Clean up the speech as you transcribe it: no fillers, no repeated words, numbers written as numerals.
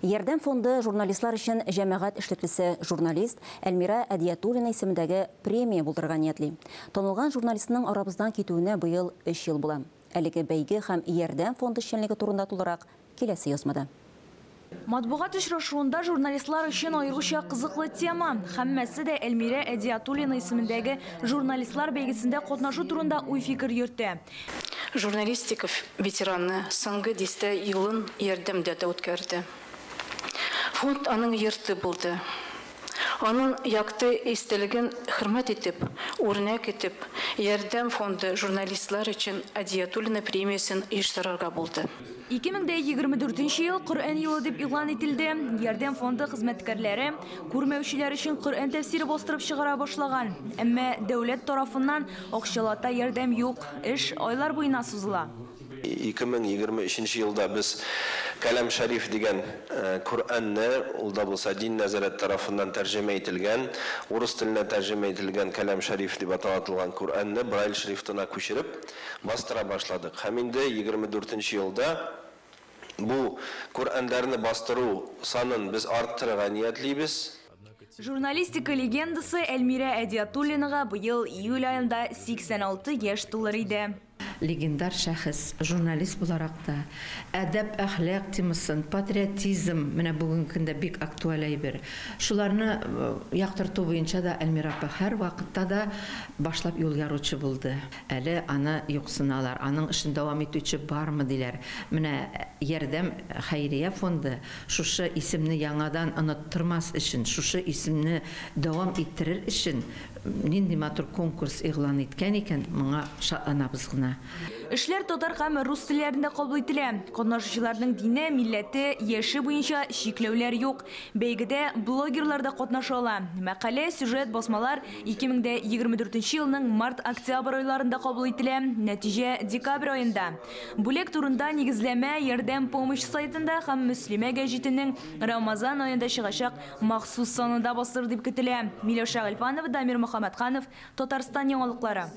Ярдәм фонды журналистлар өчен җәмәгать эшлеклесе, журналист Әлмирә Әдиятуллина исемендәге премия булдырырга ниятли. Танылган журналистның арабыздан китүенә быел өч ел була. Әлеге бәйге һәм Ярдәм фонды эшчәнлеге турында тулырак киләсе язмада. Матбугат очрашуында журналистлар өчен аеруча кызыклы тема. Һәммәсе дә Эльмира Әдиатуллина исемендәге журналистлар бәйгесендә катнашу турында уй-фикер йөртә. Журналистика ветераны соңгы дистә елын Ярдәмдә дә үткәрде. Фонд аның йорты булды. Аның якты истәлеген хөрмәт итеп, үрнәк итеп, Ярдәм фонды журналистлар өчен Әдиятуллина премиясен оештырырга булды. 2024 нче ел Коръән елы дип игълан ителде. Ярдәм фонды хезмәткәрләре күрмәүчеләр өчен Коръән тәфсире бастырып чыгара башлаган. Әмма дәүләт тарафыннан акчалата ярдәм юк. Эш айлар буена сузыла. 2023 нче елда без Кәлам Шәриф дигән Коръәнне, ул да булса Дин нәзарәт тарафыннан тәрҗемә ителгән, урыс теленә тәрҗемә ителгән Кәлам Шәриф дип атала торган Коръәнне Брайль шрифтына күчереп бастыра башладык. Һәм инде 24 нче елда бу Коръәннәрне бастыру санын без арттырырга ниятлибез. Журналистика легендасы Әлмирә Әдиатуллинага быел июль аенда 86 яшь тулыр иде. Легендар шәхес, журналист буларак та, әдәп-әхлак темасын, патриотизм, менә бүгенге көндә бик актуаль әйбер. Шуларны яктырту буенча да Әлмира апа һәрвакытта да башлап юл яручы булды. Әле аны юксыналар, аның эшен дәвам итүче бармы, диләр. Менә Ярдәм хәйрия фонды шушы исемне яңадан оныттырмас өчен, шушы исемне дәвам иттерер өчен нинди матур конкурс игълан иткән икән, моңа шатланабыз гына. Эшләр татар һәм рус телләрендә кабул ителә. Катнашучыларның дине, милләте, яше буенча чикләүләр юк. Бәйгедә блогерлар да катнаша ала. Мәкалә, сюжет, басмалар 2024 елның март-октябрь айларында кабул ителә, нәтиҗә, декабрь аенда. Бүләк турында нигезләмә Ярдәм Помощь сайтында һәм Мөслимә гәҗитенең Рамазан аенда чыгачак махсус санында басылыр дип көтелә. Миләүшә Гыйльфанова, Дамир Мөхәммәтханов, Татарстан яңалыклары.